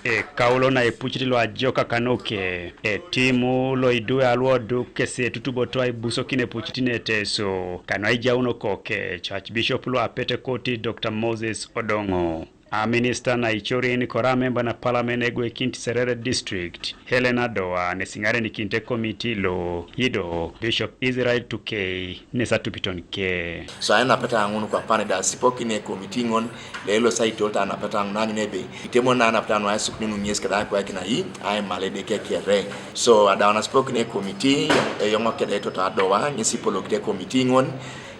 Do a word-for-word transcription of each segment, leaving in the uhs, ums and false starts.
Ekaulo na epucit lo ajoka kanuke, etimu lo idwe alwoduk kesi etutuboto aibusokin epucit ne Teso kanu aijauno kokec. Archbishop lo Apetekoti Doctor Moses Odongo, a minister na icorin kora memba na parliament egwekinit Serere District Helen Adoa nesi iŋarenikinte komiti lo, ido Bishop Israel Tukei nesi atupiton ke. So ainapeta ŋun kwapan da sipokin ekomiti ŋon, lelo sa itolta anapeta ŋun anyun ebe itemon na anapeta nu aisukuni nu ŋes keda akwaikin ai aimala Edeke kere. So adaun asipokin ekomiti, eyoŋ keda etoto Adoa ŋes ipolokit ekomiti ŋon,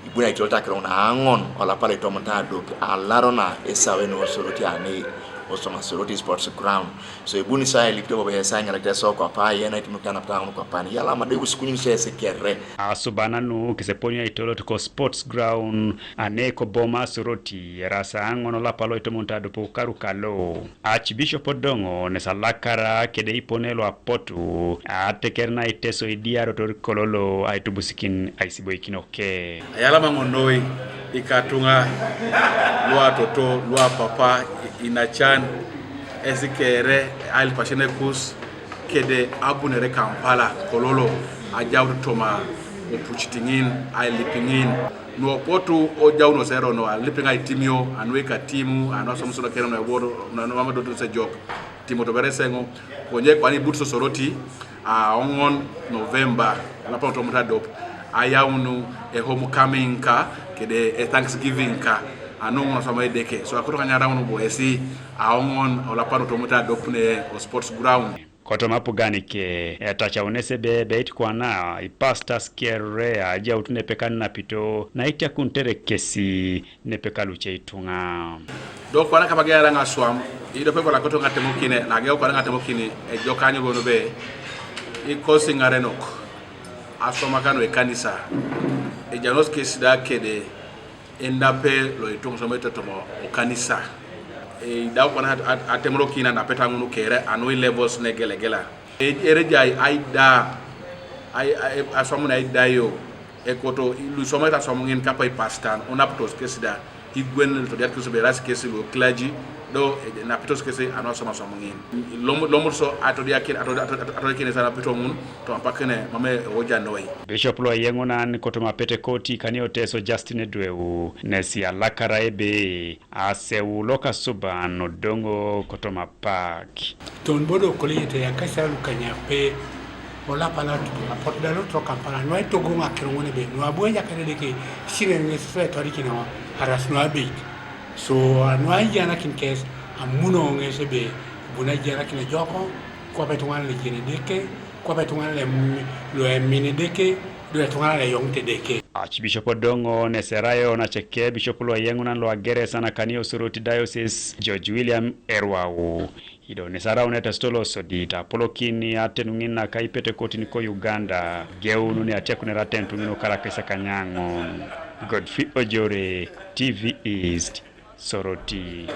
ibuni aitolta akiro ŋun aŋon olapa loitomon tadop alarona esawe no Soroti ane osoma Soroti Sports Ground. So ibuni sa elipito bobo esa iŋalakite so kwapa yena itimukit anapeta ŋun kwapan yala made usukuni so ese kere. Asubana nu keseponi aitolot ko Sports Ground ane ko Boma Soroti erasa aŋon olapa loitomon tadop karu kalo. Archbishop Odongo nesi alakara kede ipone lo apotu ateker na Iteso idiarotor Kololo aitubusikin aisiboikin oke. Ayalama ŋo noi ikatuŋa luatoto luapapa i- inacan esikere ailipasien kus kede abunere Kampala Kololo ajaut toma opucit ŋin ailip ŋin. Nuopotu ojaunos erono alipiŋ aitimio anuika timu anu asomusono kere nuebor nuamadotos ejok timo tobereseŋo. Konye kwani ibut Sosoroti aoŋon November lapa lotomut adop ayaunu e homecoming ka kede e Thanksgiving ka anu ŋun asoma Edeke. So akoto kanyaraun bo esi aoŋon olapa lotomut adop ne o sports ground. Kotoma apugan ke etacaunese ebe ebeit kwana ipastas kere ajaut nepekan napito naitiakuntere kesi nepeka luce ituŋa. Do kwana kama geyara ŋaswam idope kola koto ŋatemokine nageu kwana ŋatemokine ejok anyobon be ikosi ŋarenok aswamaka nu ekanisa ejanos kes da kede endape lo ituŋa somo itotomo okanisa. Eidau kwana at- at- atemorokin anapeta ŋun kere anu ilevels negelegela. E- erejai aida ai- ai- aswamun aidaio ekoto luisomait aswam ŋin kapa ipasitan onapitos kes da igwen lutodiat kes beras kes lo clergy do enapitos kes anu aswam aswam ŋin lomut so atodiakin atodiakin sa napito ŋun tompakine mame ewoja noi. Bishop lo eyeŋunan kotoma Petekoti kani Oteso Justin Edweu nesi alakara ebe aseu lokasuban odoŋo kotoma apak. Ton bodo kolejete yakaisara lukanyape olapa latubu apot da lotro Kampala nuaitogoŋ akiro ŋun ebe nuabu ejakait Edeke sinen ŋes so etwarikin aras nuabeit. So nuaiyanakin kes amuno ŋes ebe bu naijanakin ejoko kwape etuŋanan ejeni Edeke kwape etuŋanan luemin Edeke do etuŋanan eyoŋit Edeke. Archbishop Odongo neserayo naceke Bishop loyeŋunan loageresa nakani Osoroti Diocese George William Erwau. Ido nesaraunete sito losodit apolokin atenuŋin naka ipetekotin ko Uganda geununi atiakuner atenutuŋin ukarakais akanyaŋon. Godfrey Ojore, T V East, Soroti.